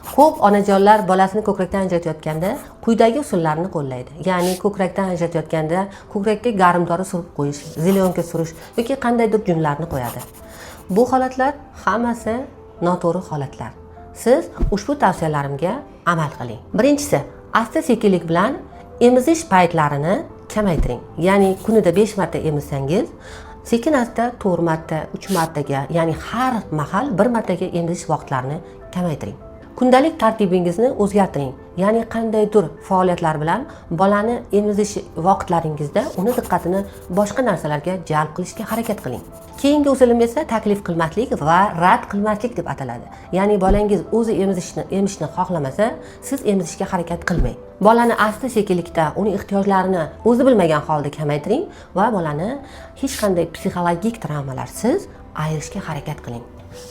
Ko'p onajonlar bolasini ko'krakdan ajratayotganda quyidagi usullarni qo'llaydi. Ya'ni ko'krakdan ajratayotganda ko'krakka garmdori surib qo'yish, зелёнка surish yoki qandaydir junlarni qo'yadi. Bu holatlar hammasi noto'g'ri holatlar. Siz ushbu tavsiyalarimga amal qiling. Birinchisi, asta sekinlik bilan emizish paytlarini kamaytiring. Ya'ni kunida 5 marta emizsangiz, sekin asta 4 marta, 3 martaga, ya'ni har mahal bir martaga emizish vaqtlarini kamaytiring. Kundalik tartibingizni o'zgartiring. Ya'ni qandaydir faoliyatlar bilan bolani emizish vaqtlaringizda uni diqqatini boshqa narsalarga jalb qilishga harakat qiling. Keyingi usulim esa taklif qilmaslik va rad qilmaslik deb ataladi. Ya'ni bolangiz o'zi emishni xohlamasa, siz emizishga harakat qilmang. Bolani asta sekinlikda uni ehtiyojlarini o'zi bilmagan holda kamaytiring va bolani hech qanday psixologik travmalarsiz ayirishga harakat qiling.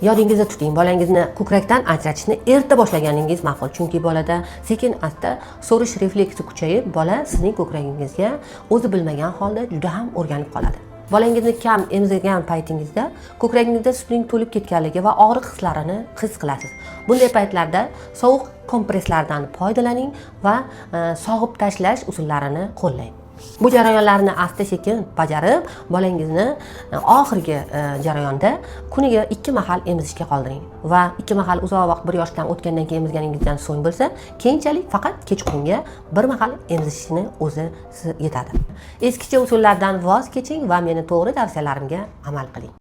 Yodingizda tuting, bolangizni ko'krakdan ajratishni erta boshlaganingiz ma'qul, chunki bolada sekin asta so'rish refleksi kuchayib, bola sizning ko'kragingizga o'zi bilmagan holda juda ham o'rganib qoladi. Bolangizni kam emizgan paytingizda ko'kragingizda sutning to'lib ketganligi va og'riq hislarini his qilasiz. Bunday paytlarda sovuq kompresslardan foydalaning va sog'ib tashlash usullarini qo'llang. Bu jarayonlarni asta sekin bajarib, bolangizni oxirgi jarayonda kuniga 2 mahal emizishga qoldiring va 2 mahal uzoq vaqt, 1 yoshdan o'tgandan keyin emizganingizdan so'ng bo'lsa, keyinchalik faqat kechqurunga bir mahal emizishni o'zi yetadi. Eskicha usullardan voz keching va meni to'g'ri tavsiyalarimga amal qiling.